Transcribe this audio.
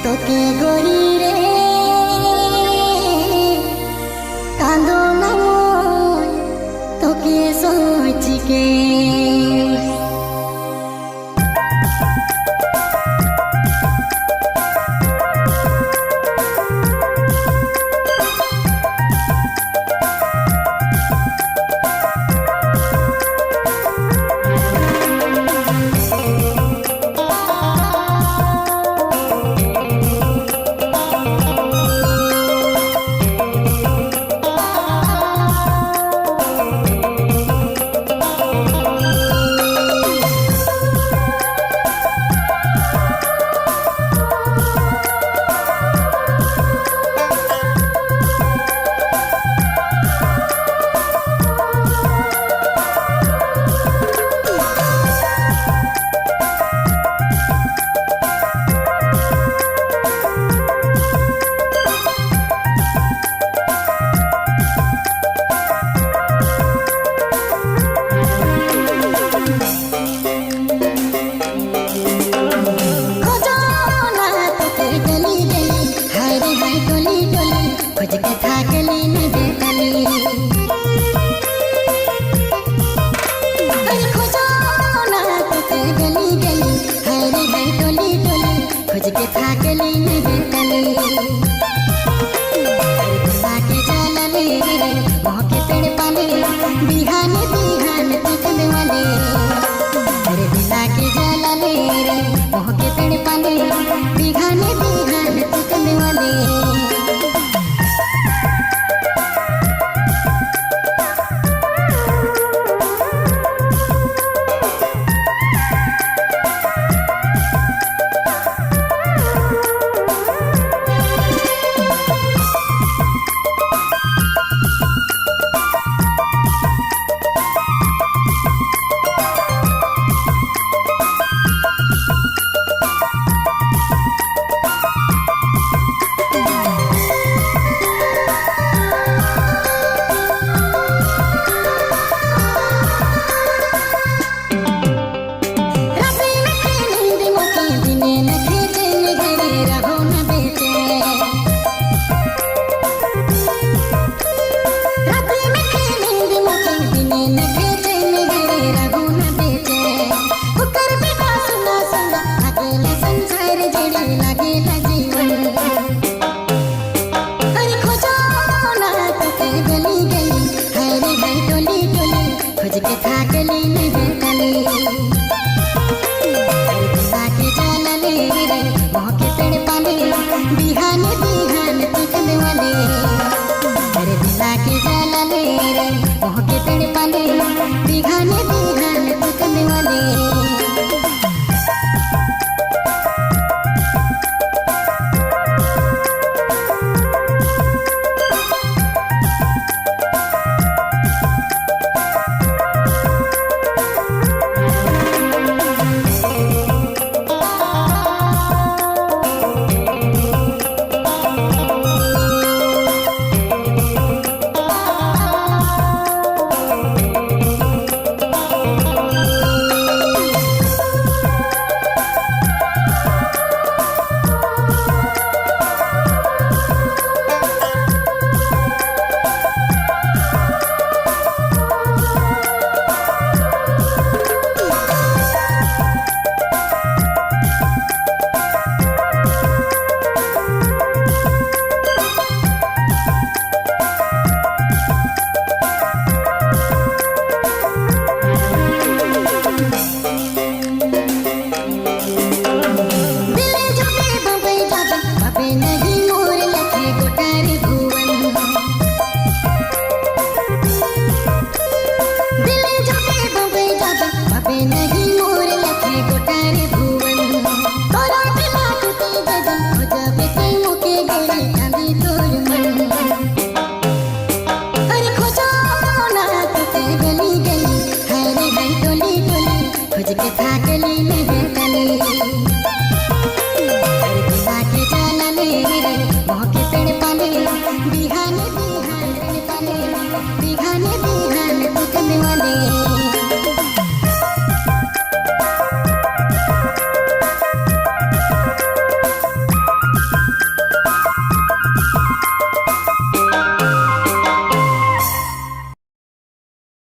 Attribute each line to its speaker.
Speaker 1: तोके गोरी रे कांदो ना मोर तोके सोच के। खोज के थाकली न भेटली खोजो ना तोके गली गली हाय रे हाय टोली टोली खोज के थाकली न भेटली। अरे के जाला ले रे मोह के पेड़ पाले बिहान बिहान तकने वाले। अरे दिला के जाला ले रे मोह के पेड़ पाले बिहान बिहान तकने वाले। खोज के थाकली न भेटली अरे दिला के जाला ले रे मोह के पेड़ पाले बिहान बिहान तकने वाले। अरे दिला के जाला ले रे मोह के पेड़ पाले बिहान बिहान तकने वाले। खोज के थाकली न भेटली अरे दिला के जाला ले रे मोह के पेड़ पाले बिहान बिहान पेड़ पाले बिहान बिहान तकने वाले।